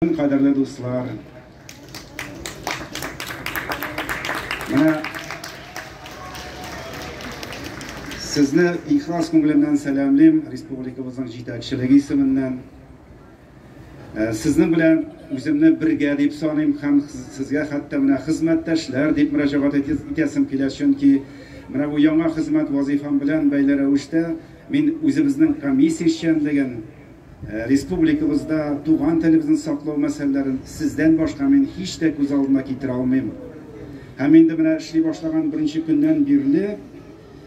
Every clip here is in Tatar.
Кадерле дуслар, менә сезне ихлас күңелемнән сәламлим республикабызның җитәкчелеге исеменнән. Сезнең белән үземне бергә дип саныйм һәм сезгә хәтта менә хезмәттәшләр дип мөрәҗәгать итәсем килә, чөнки менә бу яңа хезмәт вазифам белән бәйле рәвештә мин үзебезнең комиссия эшчәнлеген, Республикабызда туган телебезне саклау мәсьәләләрен сездән башка мин һич тә күз алдына китерә алмыйм. Һәм инде менә эшли башлаган беренче көннән бирле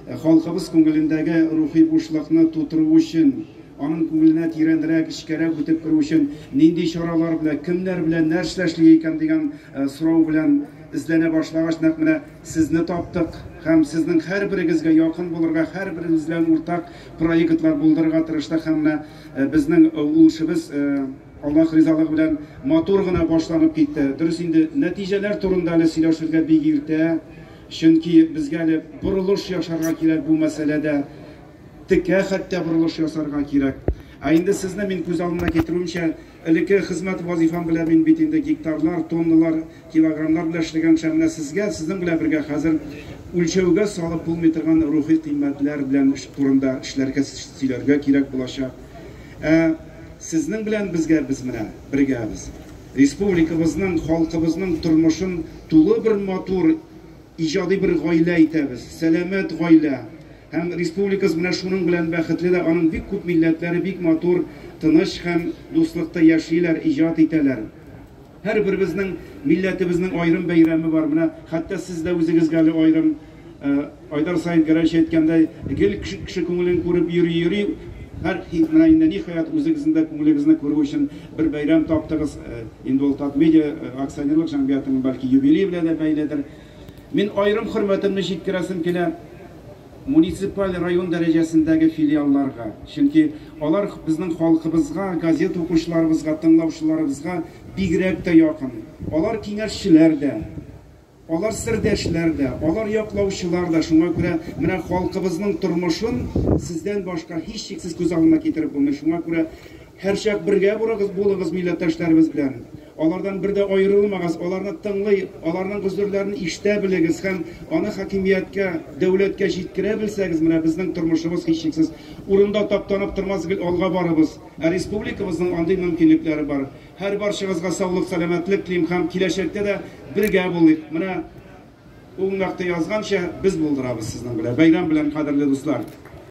халкыбыз күңелендәге рухи бушлыкны тутыру өчен, аның күңеленә тирәнрәк, эчкәрәк үтеп керү өчен нинди чаралар белән, кемнәр белән нәрсә эшли икән дигән сорау белән эзләнә башлагач, нәкъ менә сезне таптык һәм сезнең һәрберегезгә якын булырга, һәрберегез белән уртак проектлар булдырырга тырыштык һәм менә безнең ул эшебез Аллаһ ризалыгы белән матур гына башланып китте. Дөрес инде, нәтиҗәләр турында әле сөйләшергә бик иртә, чөнки безгә әле борылыш ясарга кирәк бу мәсьәләдә, текә хәтта борылыш ясарга кирәк. Ә инде сезне мин күз алдына китерүемчә, элекке хезмәт вазифам белән мин бит инде гектарлар, тонналар, килограммнар белән эшләгән кеше, менә сезгә, сезнең белән бергә хәзер үлчәүгә салып булмый торган рухи кыйммәтләр белән турында эшләргә, сөйләргә кирәк булачак. Ә сезнең белән безгә, без менә бергәбез. Республикабызның, халкыбызның тормышын тулы бер матур, иҗади бер гаилә итәбез, сәламәт гаилә. Һәм республикабыз менә шуның белән бәхетле дә, аның бик күп милләтләре бик матур, тыныч һәм дуслыкта яшиләр, иҗат итәләр. Һәрберебезнең милләтебезнең аерым бәйрәме бар. Менә хәтта сез дә үзегезгә әле аерым, Айдар Саитгәрәевич әйткәндәй, гел кеше күңелен күреп йөри-йөри, һәр менә инде ниһаять үзегезнең дә күңелегезне күрү өчен бер бәйрәм таптыгыз. Инде ул Татмедиа акционерлык җәмгыятенең бәлки юбилее белән дә бәйледер. Мин аерым хөрмәтемне җиткерәсем килә муниципаль район дәрәҗәсендәге филиалларга, чөнки алар безнең халкыбызга, газета укучыларыбызга, тыңлаучыларыбызга бигрәк тә якын. Алар киңәшчеләр дә, алар сердәшләр дә, алар яклаучылар да. Шуңа күрә менә халкыбызның тормышын сездән башка һичшиксез күз алдына китереп булмый. Шуңа күрә һәрчак бергә булыгыз милләттәшләребез белән. Алардан бер дә аерылмагыз, аларны тыңлый, аларның гозерләрен ишетә белегез һәм аны хакимияткә, дәүләткә җиткерә белсәгез, менә безнең тормышыбыз һичшиксез урында таптанып тормас, гел алга барыбыз. Ә республикабызның андый мөмкинлекләре бар. Һәр барчагызга саулык, сәламәтлек телим һәм киләчәктә дә бергә булыйк. Менә уң якта язганча, без булдырабыз сезнең белән. Бәйрәм белән, кадерле дуслар!